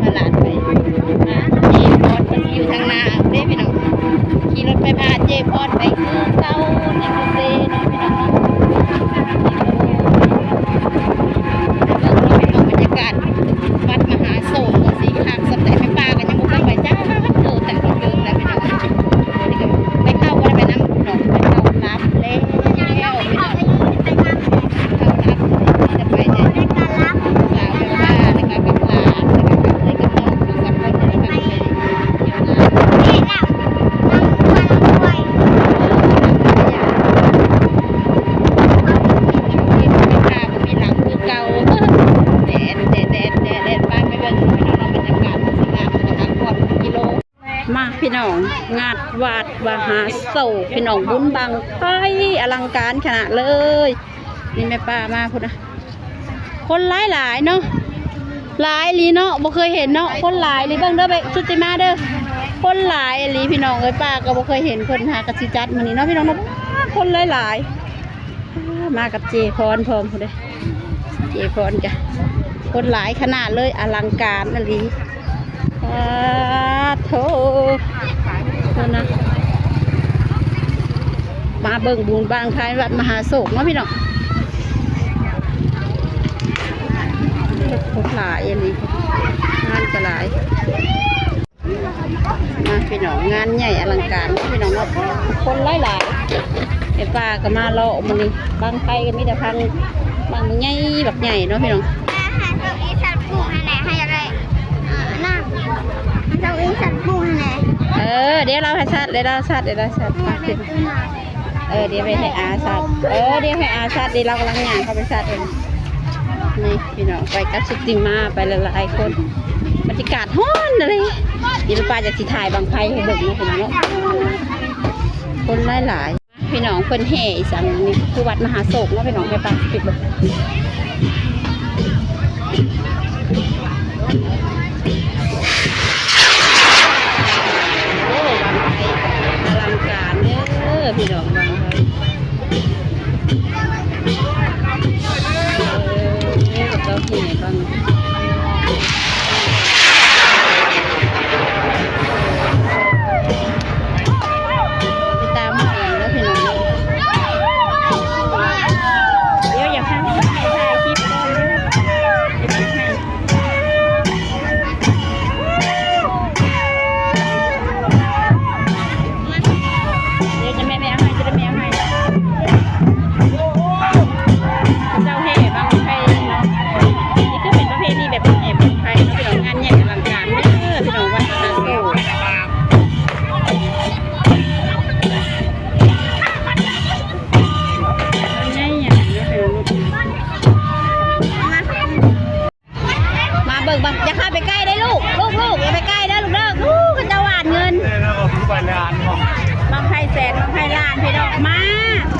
ຕະຫຼາດໄປ ເຈພອນເພິ່ນຢູ່ທາງໜ້າເດ້ພີ່ນ້ອງ ຂີ່ລົດໄປພາເຈພອນໄປຄືເກົ່າ ໃນກາເຟເນາະພີ່ນ້ອງເນາະ. ເບິ່ງເນາະພີ່ນ້ອງ ບັນຍາກາດວັດມະຫາໂສກ ຊິຄັກສ່ຳໃດ. ແມ່ປ້າກໍຍັງບໍ່ເຄີຍໄປຈັກເທື່ອ ຕັ້ງແຕ່ເກີດແລ້ວພີ່ນ້ອງ. ໄປເຂົ້າບໍ່ໄດ້ໄປນຳດອກ ໄປເຂົ້າລັບແລ້ວພີ່ນ້ອງ. ເຂົ້າລັບ ຈະໄປແຕ່ສາວແມ່ປ້າ ແລ້ວກໍກັບຫຼານ ແລ້ວກໍກັບເອື້ອຍກັບນ້ອງສອງຄົນ ແລ້ວກໍໄປ ມີຫຼັງຄືເກົ່າ. ແດດ ແດດ ແດດ ແດດ ແດດ ໄປ ໄປເບິ່ງພີ່ນ້ອງເນາະ ບັນຍາກາດມັນຊິງາມ ແລ້ວກໍພັກຜ່ອນກິໂລ. ມາພີ່ນ້ອງ ງາດວັດມະຫາໂສກ ພີ່ນ້ອງ ບຸນບັ້ງໄຟອະລັງການຂະໜາດເລີຍ. ນີ້ແມ່ປ້າມາພຸ້ນນະ ຄົນຫຼາຍໆເນາະ ຫຼາຍອີ່ຫຼີເນາະ ບໍ່ເຄີຍເຫັນເນາະ ຄົນຫຼາຍອີ່ຫຼີ. ເບິ່ງເດີ ເບິ່ງຊຸດຕິມາເດີ ຄົນຫຼາຍອີ່ຫຼີພີ່ນ້ອງເອີຍ. ປ້າກໍບໍ່ເຄີຍເຫັນເພິ່ນຫາກະຊິຈັດມື້ນີ້ເນາະ ພີ່ນ້ອງເນາະ ຄົນຫຼາຍໆ. ມາກັບເຈພອນພ້ອມພຸ້ນເດ້ ເຈພອນກະຄົນຫຼາຍຂະໜາດເລີຍ ອະລັງການອີ່ຫຼີ. ປາດໂທ ເພິ່ນນະ ມາເບິ່ງບຸນບັ້ງໄຟວັດມະຫາໂສກເນາະພີ່ນ້ອງ. ຄົນຫຼາຍອີ່ຫຼີ ງານກະຫຼາຍ. ມາພີ່ນ້ອງ ງານໃຫຍ່ອະລັງການພີ່ນ້ອງເນາະ ຄົນຫຼາຍໆ. ແມ່ປ້າກໍມາເລາະມື້ນີ້ ບັ້ງໄຟກໍມີແຕ່ບັ້ງ ບັ້ງໃຫຍ່ບັກໃຫຍ່ເນາະພີ່ນ້ອງ. ເອີ ດຽວລາວໃຫ້ຊັດ ດຽວລາວຊັດ ດຽວລາວຊັດ. ເອີ ດຽວໄປໃຫ້ອາຊັດ ເອີ ດຽວໃຫ້ອາຊັດ ດຽວລາວກຳລັງຍ່າງເຂົ້າໄປຊັດເອງ. ນີ້ພີ່ນ້ອງ ໄປກັບຊຸດຕິມາ ໄປຫຼາຍໆຄົນ ບັນຍາກາດຮ້ອນອີ່ຫຼີ. ດຽວປ້າຈະຊິຖ່າຍບັ້ງໄຟໃຫ້ເບິ່ງເນາະພີ່ນ້ອງເນາະ ຄົນຫຼາຍໆ. ພີ່ນ້ອງ ເພິ່ນແຫ່ອີ່ສັງນີ້ ຄືວັດມະຫາໂສກເນາະພີ່ນ້ອງ. ແມ່ປ້າຊິປິດເບິ່ງ. ໂອ້ ບັ້ງໄຟອະລັງການເດີພີ່ນ້ອງ ບັ້ງໄຟ. ເອີ ເຂົາເຈົ້າແຫ່ບັ້ງ ໄປຕາມໝໍເດີພີ່ນ້ອງເນາະ. ດຽວຢາກໃຫ້ຖ່າຍຄລິບກ່ອນເດີ ດຽວຈະແມ່ນແມ່ເອົາໃຫ້ ຈະໄດ້ແມ່ເອົາໃຫ້. ເຂົາເຈົ້າແຫ່ບັ້ງໄຟເນາະ ນີ້ຄືເປັນປະເພນີແບບແຫ່ບັ້ງໄຟເນາະພີ່ນ້ອງ. ງານໃຫຍ່ອະລັງການເດີພີ່ນ້ອງ ວັດມະຫາໂສກ. ໃຫຍ່ໃຫຍ່ເນາະ ມາເບິ່ງບັ້ງ ຢ່າເຂົ້າໄປໃກ້ເດີລູກ ລູກໆ ຢ່າໄປໃກ້ເດີລູກເດີ. ອູ້ ເຂົາເຈົ້າຫວ່ານເງິນ ບັ້ງໄຟແສນ ບັ້ງໄຟລ້ານພີ່ນ້ອງ. ມາ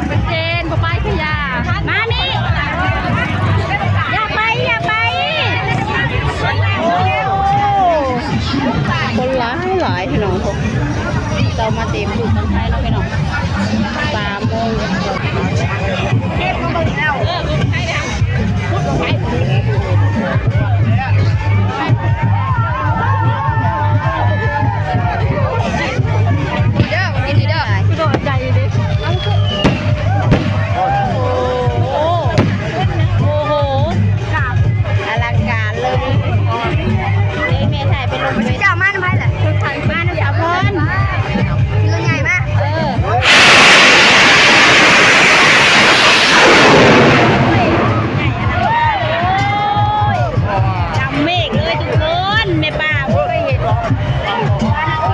ໄປເຈນ ບໍ່ໄປຂະຫຍາ ມານີ້ ຢ່າໄປ ຢ່າໄປ. ໂອ້ ຄົນຫຼາຍຫຼາຍພີ່ນ້ອງ ເຂົາເຈົ້າມາເຕັມບຸນບັ້ງໄຟເນາະພີ່ນ້ອງ. ສາມໂມງ ເກັບມາເບິ່ງແລ້ວ ເອີ ບຸນບັ້ງໄຟແລ້ວ ເດີ ກິນດີເດີ ຄືໂດດໃຈເດ້. ໂອ້ໂຫ ໂອ້ໂຫ ອະລັງການເລີຍ ເອີຍ ແມ່ຖ່າຍໄປລົງເຟສ ເຈົ້າມານຳໃຜລະ? ມານຳສາວພອນ ລົດໃຫຍ່ມາ ເອີ ດຳເມກເລີຍທຸກຄົນ ແມ່ປ້າບໍ່ເຄີຍເຫັນ ບໍ່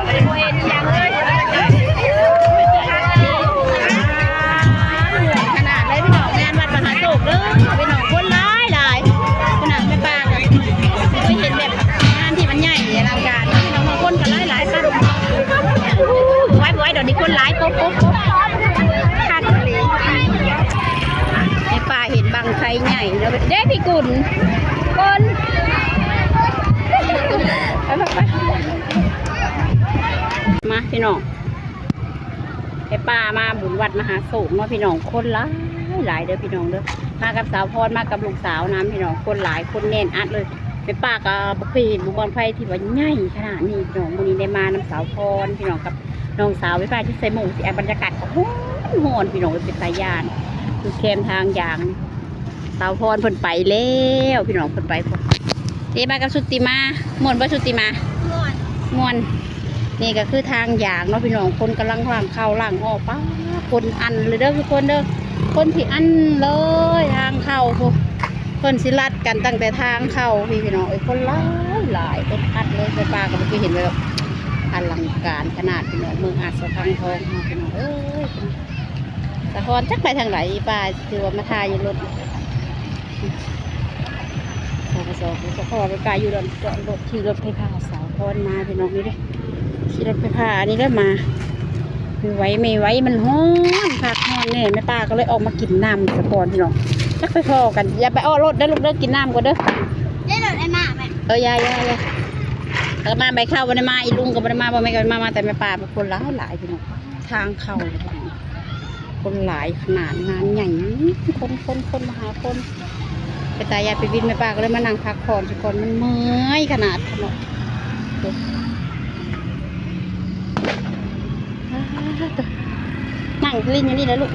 ເຫັນອີ່ຫຍັງເລີຍ ຂະໜາດເລີຍພີ່ນ້ອງ. ງານວັດມະຫາໂສກເດີພີ່ນ້ອງ ຄົນຫຼາຍຫຼາຍ ຂະໜາດແມ່ປ້າກໍບໍ່ເຄີຍເຫັນແບບງານທີ່ມັນໃຫຍ່ອະລັງການເນາະພີ່ນ້ອງເນາະ ຄົນກໍຫຼາຍຫຼາຍ ຄັກ ໄວ້ໆ ດຽວນີ້ຄົນຫຼາຍ ປົບໆ ຄັກອີ່ຫຼີ. ໃຫ້ປ້າເຫັນບັ້ງໄຟໃຫຍ່ເນາະ ເດ້ພີ່ກຸນ ຄົນ ໄປໆ ມາພີ່ນ້ອງ ໃຫ້ປ້າມາບຸນວັດມະຫາໂສກເນາະພີ່ນ້ອງ ຄົນຫຼາຍຫຼາຍເດີພີ່ນ້ອງເດີ. ມາກັບສາວພອນ ມາກັບລູກສາວນຳພີ່ນ້ອງ ຄົນຫຼາຍ ຄົນແໜ້ນອັດເລີຍ. ແມ່ປ້າກໍບໍ່ເຄີຍເຫັນບຸນບັ້ງໄຟທີ່ວ່າໃຫຍ່ຂະໜາດນີ້ພີ່ນ້ອງ. ມື້ນີ້ໄດ້ມານຳສາວພອນພີ່ນ້ອງ ກັບນ້ອງສາວ ແມ່ປ້າຊິໃສ່ໂມ່ງຊິ ອັນບັນຍາກາດກໍຮ້ອນໆ ພີ່ນ້ອງເອີຍ ເປັນຕາຢ້ານ. ຢູ່ແຄມທາງຢາງ ສາວພອນເພິ່ນໄປແລ້ວພີ່ນ້ອງ ເພິ່ນໄປພຸ້ນ. ເດ ມາກັບສຸດຕິມາ ມ່ວນບໍ່ສຸດຕິມາ? ມ່ວນ ມ່ວນ. ນີ້ກໍຄືທາງຢາງເນາະພີ່ນ້ອງ ຄົນກຳລັງລ້າງເຂົ້າລ້າງອອກ ປ້າ ຄົນອັ່ນເລີຍເດີທຸກຄົນເດີ ຄົນທີ່ອັ່ນເລີຍທາງເຂົ້າພຸ້ນ. ເພິ່ນຊິລັດກັນຕັ້ງແຕ່ທາງເຂົ້າພີ້ພີ່ນ້ອງເອີຍ ຄົນຫຼາຍຫຼາຍ ຄົນອັດເລີຍ. ແມ່ປ້າກໍບໍ່ເຄີຍເຫັນແບບອະລັງການຂະໜາດພີ່ນ້ອງ ເມືອງອາດສະພັງທອງເຮົາພີ່ນ້ອງເອີຍ. ສາວພອນຈັກໄປທາງໃດ ປ້າຄືວ່າມາຖ່າຍຢູ່ລົດ ສອງສອງ ສອງ ສອງ ໄປໄປຢູ່ດອນ ຈອດລົດ ຂີ່ລົດໄຟຟ້າສາວພອນມາພີ່ນ້ອງ ນີ້ເດ້ ຂີ່ລົດໄຟຟ້າອັນນີ້ເດ້ມາ. ໄຫວ ໄໝ່ໄຫວ ມັນຮ້ອນຄັກຮ້ອນແນ່ ແມ່ປ້າກໍເລີຍອອກມາກິນນ້ຳສາວພອນພີ່ນ້ອງ. ຈັກໄປພໍ້ກັນ ຢ່າໄປເອາະລົດເດີລູກເດີ ກິນນ້ຳກ່ອນເດີ. ໄດ້ລົດໄອ້ມ້າແມ່ ເອີ ຢ່າ ຢ່າ ຢ່າ ເອີ ມາໃບເຂົ້າບໍ່ໄດ້ມາ ອີລຸງກໍບໍ່ໄດ້ມາ ບໍ່ແມ່ນກໍມາ ມາແຕ່ແມ່ປ້າ ຄົນຫຼາຍຫຼາຍພີ່ນ້ອງ. ທາງເຂົ້າ ຄົນຫຼາຍຂະໜາດ ງານໃຫຍ່ ຄົນ ຄົນ ຄົນມະຫາຄົນ. ເປັນຕາຢ້ານໄປວິນ ແມ່ປ້າກໍເລີຍມານັ່ງພັກຜ່ອນສາກ່ອນ ມັນເມື່ອຍຂະໜາດເນາະ. ນັ່ງຫຼິ້ນຢູ່ນີ້ແຫຼະລູກ